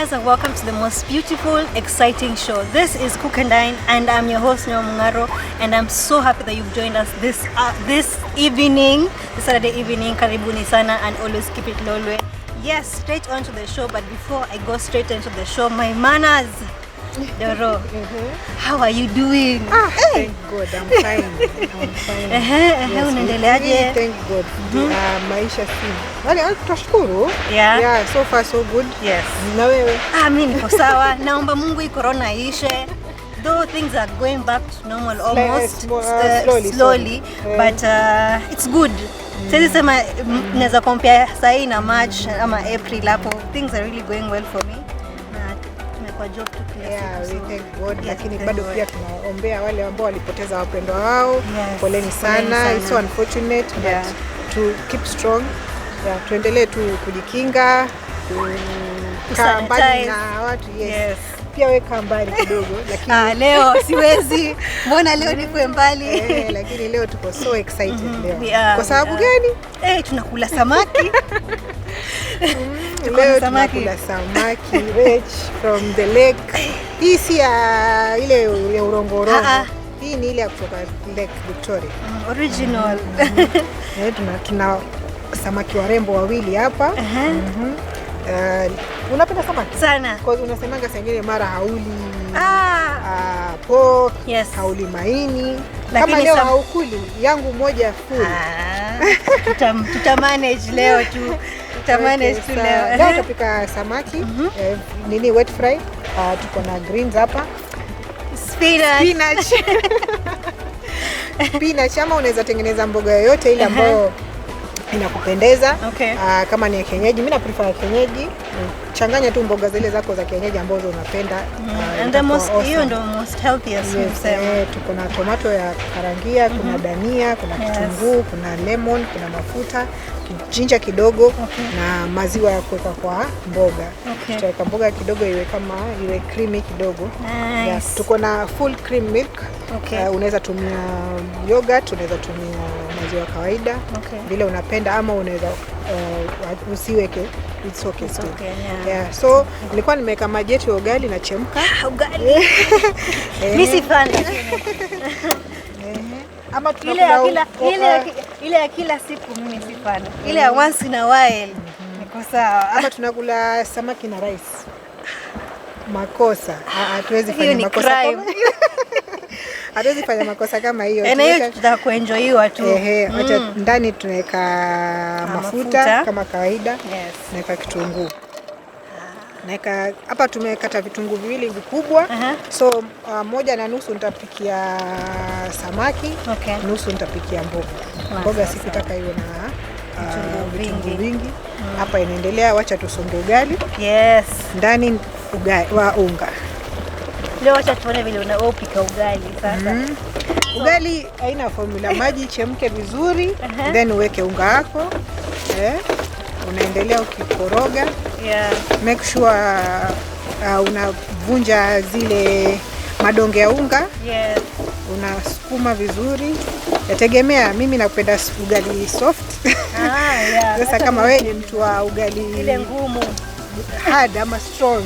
guys, and welcome to the most beautiful, exciting show. This is Cook and Dine, and I'm your host Noah Mung'aro, and I'm so happy that you've joined us this evening, this Saturday evening. Karibuni sana, and always keep it Lolwe. Yes, straight on to the show. But before I go straight into the show, my manners. Doro, how are you doing? Ah, thank God, I'm fine. I'm fine. Ehe, ehe, Yes, we unaendeleaje? really thank God. Maisha si. Wale tunashukuru. Yeah. Yeah, so far so good. Yes. Na wewe? Ah, mi niko sawa. Naomba Mungu hii corona iishe. Though things are going back to normal almost slowly, slowly, slowly. but it's good. Siwezi sema naweza compare sahii na March ama April hapo. Things are really going well for me. Na tumekuwa job tu kila Yeah, siku. we So, thank God. yes, Lakini thank bado God. Pia tunaombea wale ambao walipoteza wapendwa wao. Yes, Poleni sana. poleni sana. It's so unfortunate, but to keep strong. Yeah, tuendelee tu kujikinga, kukaa mbali Kusanitize. Na watu. Yes. Yes. Pia weka mbali kidogo, lakini Ah, leo siwezi. Mbona leo nikuwe mbali? Eh, lakini leo tuko so excited leo. We are, Kwa sababu we are. gani? Eh, tunakula samaki. Tuko na Leo samaki. tunakula samaki rich from the lake. Hii si ya ile ya urongo urongo. Ah, ah. Hii ni ile ya kutoka Lake Victoria. Original. Eh, tuna samaki warembo wawili hapa. Ehe. Unapenda samaki? Sana. Kwa unasemanga saa ingine mara hauli Ah. Pork, Yes. hauli maini. Lakini Kama leo haukuli, yangu moja full. Ah, tuta manage leo tu. Tuta manage Okay, tu sawa. leo. Leo tutapika samaki nini, wet fry. Tuko na greens hapa. Spinach. Spinach. Spinach ama unaweza tengeneza mboga yoyote ile ambayo inakupendeza. Okay. Kama ni ya kienyeji, mimi na prefer ya kienyeji. Changanya tu mboga zile zako za kienyeji ambazo unapenda. And the Itakuwa most, awesome. hiyo ndo most healthiest Yes, kusema. tuko na tomato ya kukarangia, kuna dania, kuna kitunguu, kuna lemon, kuna mafuta, ginger kidogo na maziwa ya kuweka kwa mboga. Tutaweka mboga kidogo iwe kama iwe creamy kidogo. Nice. Yeah, tuko na full cream milk. Unaweza tumia yogurt, unaweza tumia maziwa kawaida vile unapenda, ama unaweza usiweke, it's okay It's still. okay, yeah. Yeah, so nilikuwa nimeweka maji yetu ya ugali na chemka. Ah, ugali. Mimi si fan lakini. Ama Ile ya tunakula kila ile ya kila siku mimi si fan. Ile ya once in a while niko sawa. Ama tunakula samaki na rice. Makosa. Ah, hatuwezi Hiyo fanya ni makosa crime. kama hatuwezi fanya makosa kama hiyo. Na hiyo tutaka kuenjoyiwa tu. Ehe, wacha ndani tunaweka mafuta, mafuta. Kama kawaida. Yes. Naweka kitunguu. Naweka hapa, tumekata vitunguu viwili vikubwa. So 1.5 nitapikia samaki, nusu nitapikia mboga. Mboga sikutaka iwe na Vitunguu vitunguu vingi. vingi. Hapa inaendelea, wacha tusonge ugali. Yes. Ndani ugali wa unga. Leo wacha tuone vile unaopika ugali sasa. Ugali haina formula, maji ichemke vizuri, then uweke unga wako. Unaendelea ukikoroga. Make sure unavunja zile madonge ya unga. Unasukuma vizuri. Yategemea, mimi napenda ugali soft. Ah, yeah. Sasa Hata kama wewe ni mtu wa ugali ile ngumu. Hard ama strong,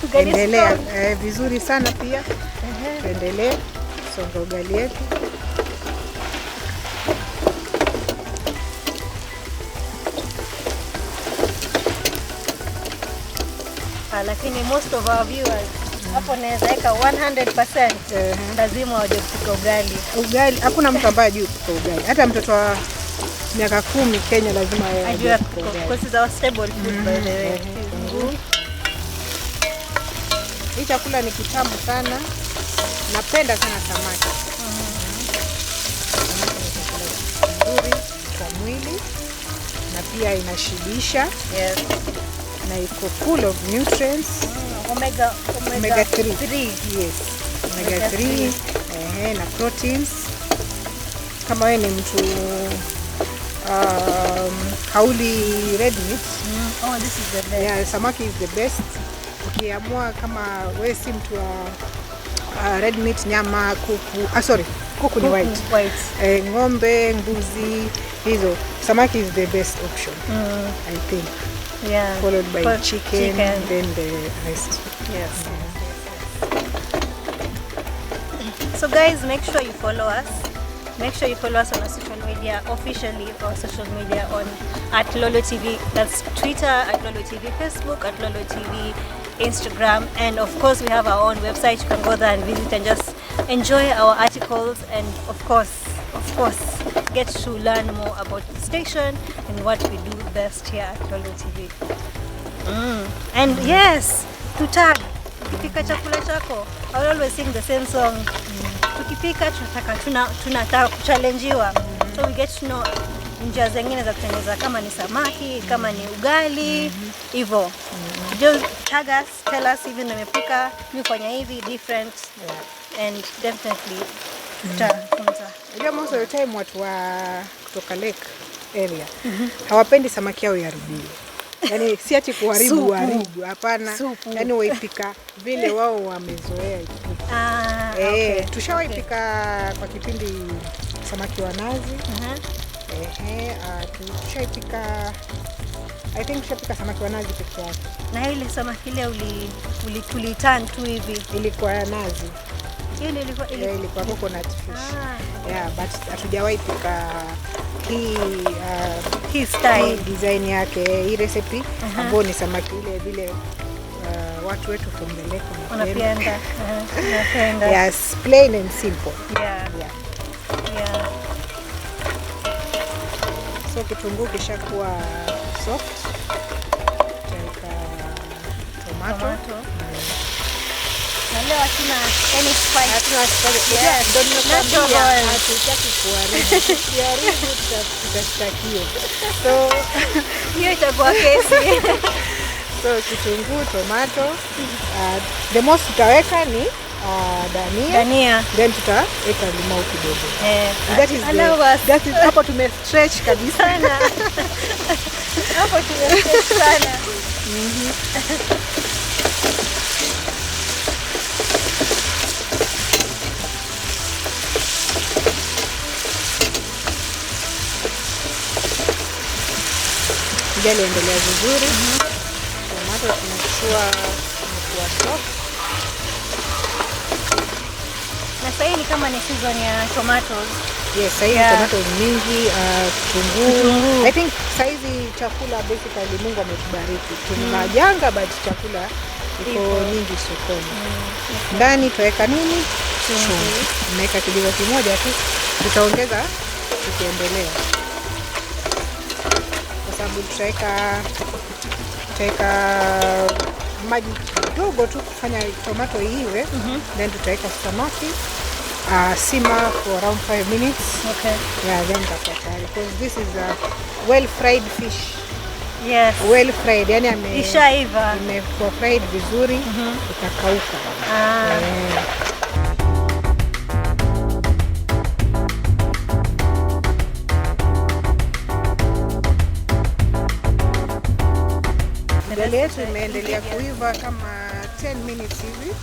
Ugali endelea strong. Vizuri sana pia. Tuendelee songa ugali yetu. Ah, lakini most of our viewers hapo naweza weka 100% lazima wajue kupika ugali. Ugali, hakuna mtu ambaye hajui kupika ugali. Hata mtoto wa miaka 10 Kenya lazima yeye ajue Ajue kupika ugali. because it's our stable food, by the way. Hii chakula ni kitamu sana. Napenda sana samaki. Samaki ni chakula kizuri kwa mwili na pia inashibisha na iko full of nutrients. Omega, omega, Omega 3. 3. Yes. Omega Omega 3, 3. Ehe, na proteins. Kama wewe ni mtu hauli red meat, Oh, this is the best. Yeah, samaki is the best. Ukiamua kama wewe si mtu wa red meat, nyama, kuku, ah, sorry, kuku ni white. White. Ng'ombe, mbuzi, hizo samaki is the best option, I think. Yeah. Followed by chicken, chicken. Then the rest. Yes. So guys, make sure you follow us. Make sure you follow us on our social media, officially our social media on @Lolwe TV. That's Twitter @Lolwe TV, Facebook @Lolwe TV, Instagram, and of course we have our own website. You can go there and visit and just enjoy our articles, and of course, get to learn more about the station and what we do best here at Lolwe TV. And yes, to tag. Ukipika chakula chako, I always sing the same song. Tukipika tunataka kuchallengewa. So we get to know njia zingine za kutengeneza, kama ni samaki, kama ni ugali, hivyo. Just tag us, tell us even nimepika, mimi fanya hivi different. And definitely tutafunza. Unajua most of the time watu wa kutoka lake area hawapendi samaki yao iharibiwe. Yaani si ati kuharibu haribu, hapana. Yaani waipika vile wao wamezoea ipika. Tushawaipika kwa kipindi samaki wa nazi. Tushaipika, I think tushapika samaki wa nazi peke yake. Na ile samaki ile tuliturn tu hivi. Ilikuwa ya nazi. Hiyo ndio ilikuwa, Ilikuwa coconut fish. Yeah, but hatujawahi pika hii hii style, hii design yake, hii recipe ambayo ni samaki ile vile watu wetu from the lake wanapenda. Wanapenda. Yes, plain and simple. So kitunguu kishakuwa soft, tutaweka tomato. Na leo hatuna any spice. Hatuna spice. Yes. Ndio nimekuambia Natural. hatutaki kuharibu. Tukiharibu tutashtakiwa. So hiyo itakuwa kesi. So kitunguu, tomato, the most tutaweka ni dania. Dania. Then tutaweka limau kidogo. That is Allow the, us. that is hapo tume stretch kabisa. Sana. Hapo tume stretch sana. Ugali endelea vizuri. Tomato tunachukua imekuwa soft. Na sasa hii ni kama ni season ya tomatoes. Yes, sasa hivi tomatoes mingi, kitunguu. I think sasa hizi chakula basically Mungu ametubariki. Tuna majanga but chakula iko nyingi sokoni. Ndani tutaweka nini? Chumvi. Nimeweka kijiko kimoja tu. Tutaongeza tukiendelea. Kwa sababu tutaweka maji kidogo tu kufanya tomato iive. Then tutaweka samaki. Simmer for around 5 minutes. Yeah, then itakuwa tayari. Because this is a well fried fish. Yes. Well fried, yani ishaiva. Imekuwa fried vizuri, ikakauka. Ugali yetu imeendelea kuiva kama 10 minutes hivi.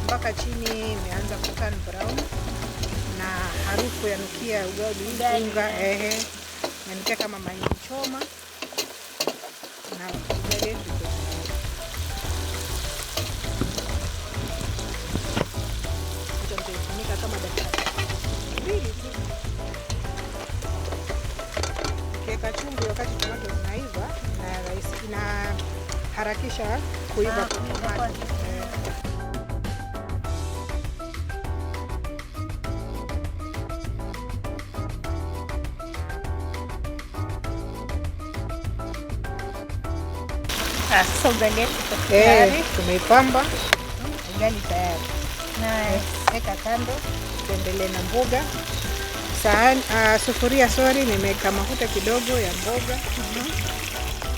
Mpaka chini imeanza ku turn brown na harufu ya nukia ugali unga, inanukia kama mahindi choma na ugali yetu iko tayari. Acha nitaifunika kama dakika 2 tu. Ukiweka chumvi wakati tomato zinaiva inaharakisha kuiva kwa tomato. Sasa ugali yetu iko tayari. Tumeipamba. Ugali tayari. Nice. Weka kando, tuendelee na mboga. Sufuria, sorry, nimeweka mafuta kidogo ya mboga.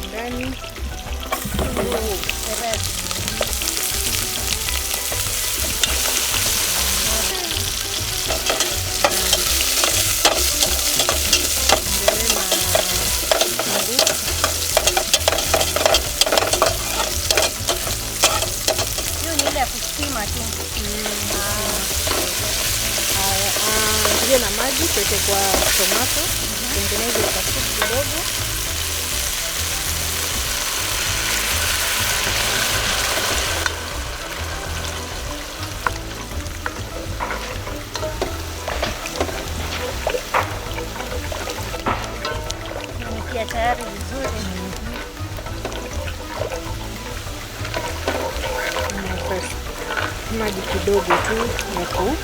Ndani. Hiyo ni ile ya kusima tu. Tuje na maji tuweke kwa tomato, tengeneze kwa supu kidogo. tayari vizuri. Naweka maji kidogo tu ya ku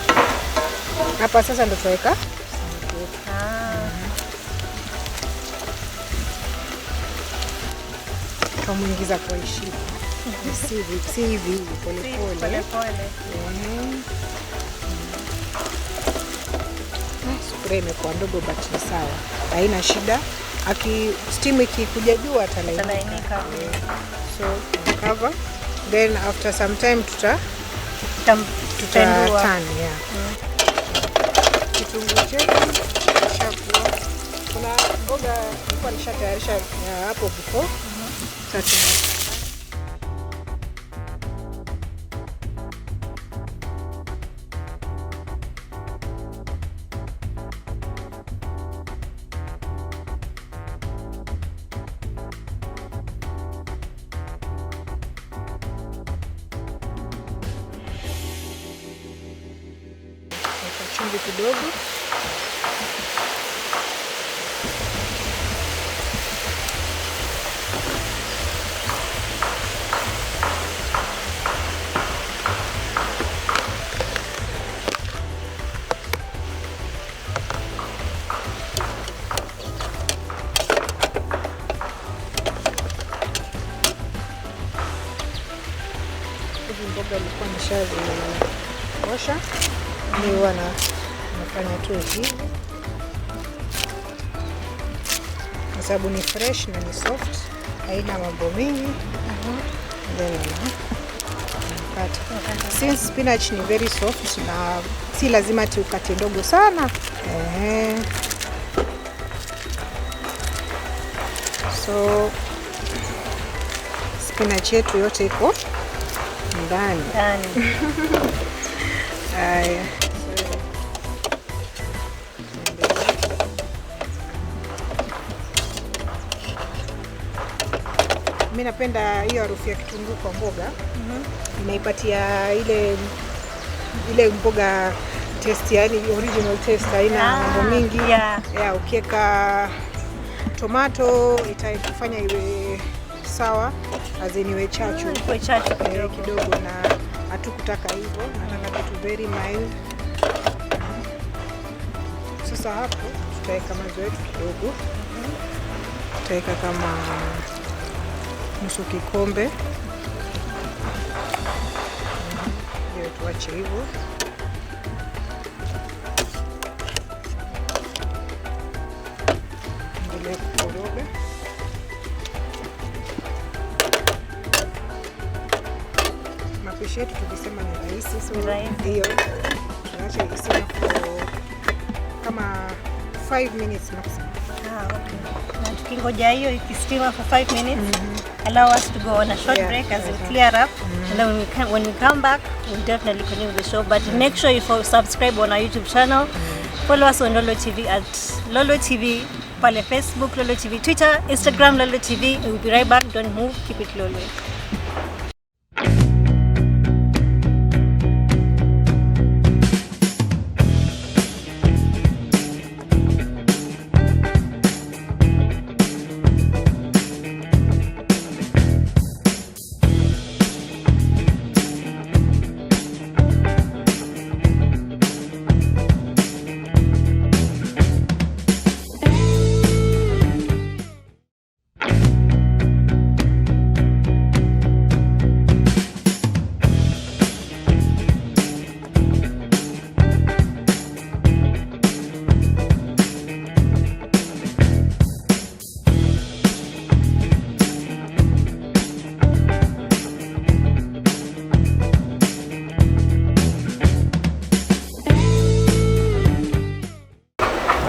hapa sasa ndo tutaweka samaki wetu. Tutamuingiza kwa heshima. Si hivi, pole pole. Pole pole. Sufuria imekuwa ndogo but ni sawa, haina shida. Aki steam ikikuja juu atalainika. Atalainika. So cover, then after some time tuta Tutapendua. turn, yeah. Kitunguu chetu kishakuwa, kuna mboga nilikuwa nishatayarisha hapo before. Sasa tunaweka chumvi kidogo. Hizi mboga nilikuwa nishaziosha, mi huwa nafanya tu hivi kwa sababu ni fresh na ni soft, haina mambo mingi. Then unakata. Since spinach ni very soft na si lazima ati ukate ndogo sana. So spinach yetu yote iko ndani. Ndani. Haya. Mimi napenda hiyo harufu ya kitunguu kwa mboga. Inaipatia ile mboga taste, yani original taste, haina mambo mingi. Yeah, ukiweka tomato itaifanya iwe sawa, as in iwe chachu. Iwe chachu kidogo. Kidogo, na hatukutaka hivyo, nataka kitu very mild. Sasa hapo tutaweka maziwa yetu kidogo. Tutaweka kama nusu kikombe. Hiyo tuache hivyo. Endelea kukoroga. Mapishi yetu tulisema ni rahisi, so Ni rahisi. ndio tunaacha isima for kama 5 minutes maximum. Okay. Na tukingoja hiyo ikistima for 5 minutes, allow us to go on a short break as we clear up. And then when we come back, we'll definitely continue the show. But make sure you subscribe on our YouTube channel. Follow us on Lolwe TV at Lolwe TV, pale Facebook, Lolwe TV, Twitter, Instagram, Lolwe TV. We'll be right back. Don't move. Keep it Lolwe.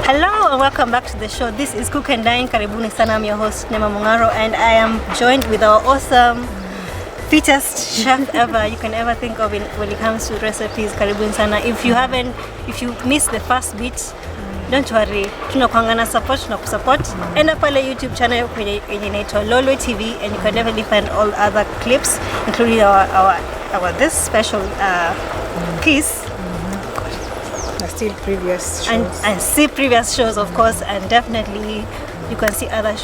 Hello and welcome back to the show. This is Cook and Dine. Karibuni sana. I'm your host Nema Mungaro, and I am joined with our awesome, fittest chef ever you can ever think of when it comes to recipes. Karibuni sana. If you haven't, if you missed the first bit, don't worry. Tunakuangana support, tunakusupport. Enda pale YouTube channel kwenye yenye inaitwa Lolwe TV, and you can definitely find all other clips, including our this special piece. Na still previous shows. And see previous shows, of course, and definitely You can see other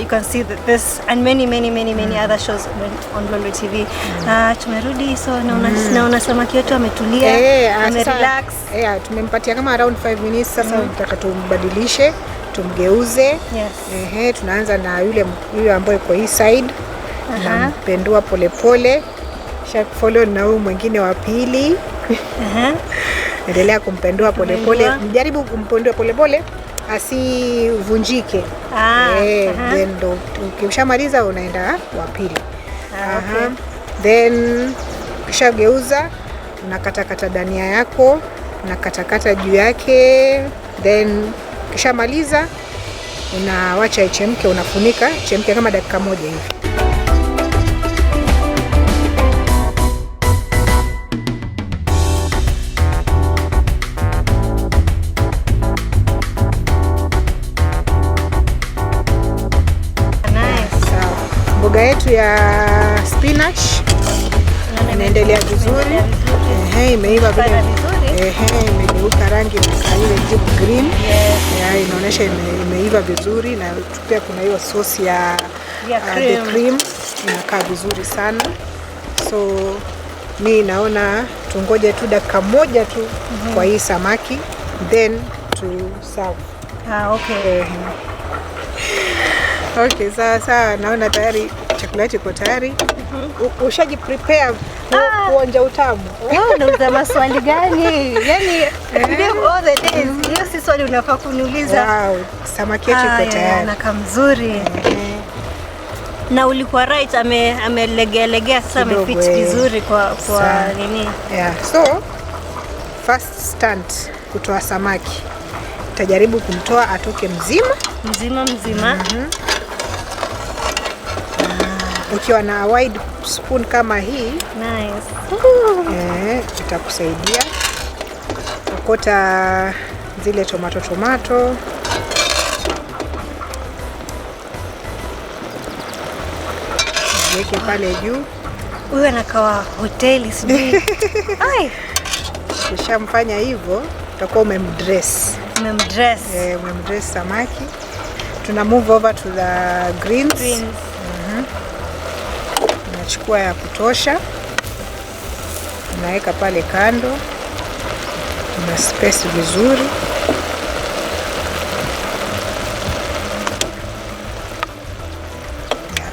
you can see this and many many many many other shows on Lolwe TV. Tumerudi, so naona samaki wetu ametulia, ame relax. Tumempatia kama around 5 minutes sasa. Tunataka tumbadilishe, tumgeuze. Ehe, tunaanza na yule yule ambaye yuko hii side. Nampendua polepole, kisha follow na huyu mwingine wa pili. Endelea kumpendua polepole. Kupendua. Mjaribu kumpendua polepole asivunjike. Then ndo ukishamaliza unaenda wa pili. Okay. Then ukishageuza unakatakata dania yako, unakatakata juu yake, then ukishamaliza unawacha ichemke, unafunika ichemke kama dakika moja hivi. Nice. Sawa. Mboga yetu ya spinach Naona inaendelea vizuri. Imeendelea vizuri. Ehe, imeiva vile. Imeiva vizuri. Ehe, imegeuka rangi na ile deep green. Yes. Yeah, inaonyesha imeiva vizuri na pia kuna hiyo sauce ya Ya the cream. Cream inakaa vizuri sana. So mi naona tungoje tu dakika moja tu kwa hii samaki, then to serve. Ah, okay. Ehe. Okay, sawa sawa, naona tayari chakula yetu iko tayari. Ushaji prepare kuonja utamu? Wewe unauliza maswali gani? Yani, today of all the days, hiyo si swali unafaa kuniuliza. Wow, samaki yetu Ah, iko yeah, tayari. anakaa mzuri. Na ulikuwa right, amelegea legea sasa, Kidogo, amefit eh. vizuri kwa Sawa. nini? Yeah. So first stunt kutoa samaki, tajaribu kumtoa atoke mzima. Mzima mzima. Ukiwa na wide spoon kama hii, Nice. itakusaidia okota zile tomato tomato. Jiweke pale juu. Huyu anakaa hoteli sijui. Ai, Ukishamfanya hivyo utakuwa umemdress. Umemdress. Umemdress samaki. Tuna move over to the greens. Greens. Unachukua ya kutosha, unaweka pale kando, una space vizuri. Yeah.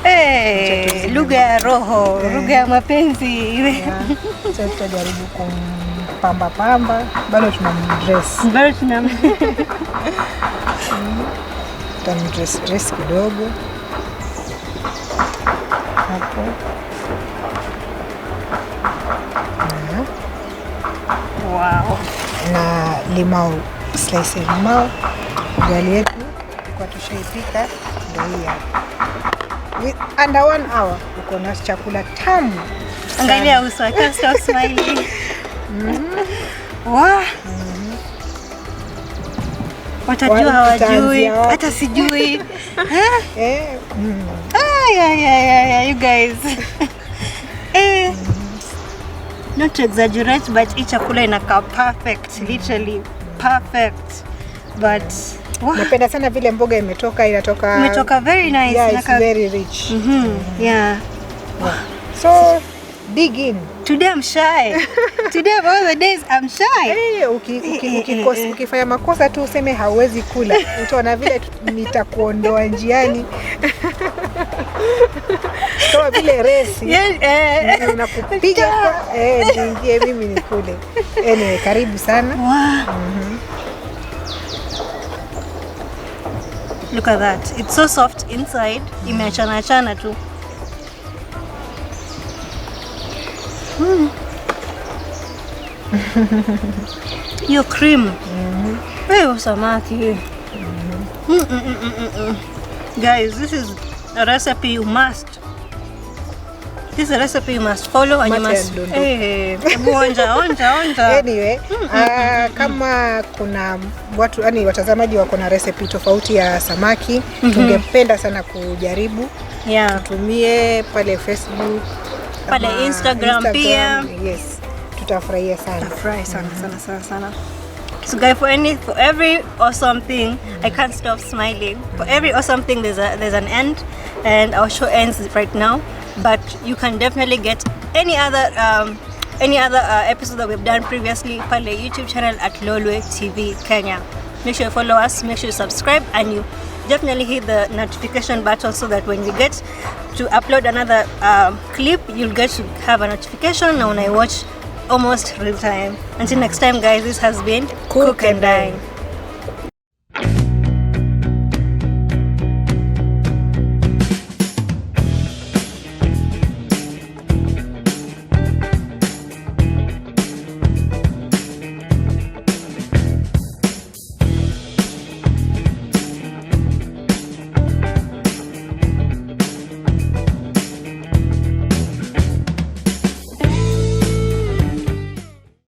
Hey, lugha ya roho, lugha ya mapenzi. Yeah. Sasa tutajaribu kumpamba pamba, bado tunamdress, Bado tuna tutamdress dress kidogo hapo. Yeah. Na limau, slice ya limau. Ugali yetu kwa tushaipika ndio hii hapa. With under one hour uko na chakula tamu sana. Angalia uso, I can't stop smiling. Wow. Watajua hawajui, Tutaanzia wapi? Hata sijui. Eh. Ay, ay, ay, ay, ay, you guys. Not to exaggerate, but hii chakula inakaa perfect, literally perfect. But wow, Napenda sana vile mboga imetoka, inatoka Imetoka very nice. Yeah, it's very rich. Yeah. So dig in. Today I'm shy. Today of all the days I'm shy. Eh, ukifanya makosa tu useme hauwezi kula, utaona vile nitakuondoa njiani kama vile resi. Yeah. Unakupiga niingie mimi nikule. Anyway, karibu sana. Wow. Look at that. It's so soft inside. Imeachana achana tu. Hiyo cream. Hiyo samaki. Guys, this is a recipe you must. This is a recipe you must follow and you Mate must. ya mdundo. Eh, hebu onja, onja, onja. Anyway, kama kuna watu yani watazamaji wako na recipe tofauti ya samaki, tungependa sana kujaribu. Tumie pale Facebook, Pale ama Instagram pia. Yes, tutafurahia sana. Tutafurahi sana sana sana sana. So guys, for every awesome thing, I can't stop smiling. For every awesome thing, there's an end, and our show ends right now. But you can definitely get any other episode that we've done previously pale YouTube channel at Lolwe TV Kenya. Make sure you follow us, make sure you subscribe, and you definitely hit the notification button so that when we get to upload another clip, you'll get to have a notification and when I watch almost real time. Until next time, guys, this has been Cook and Dine.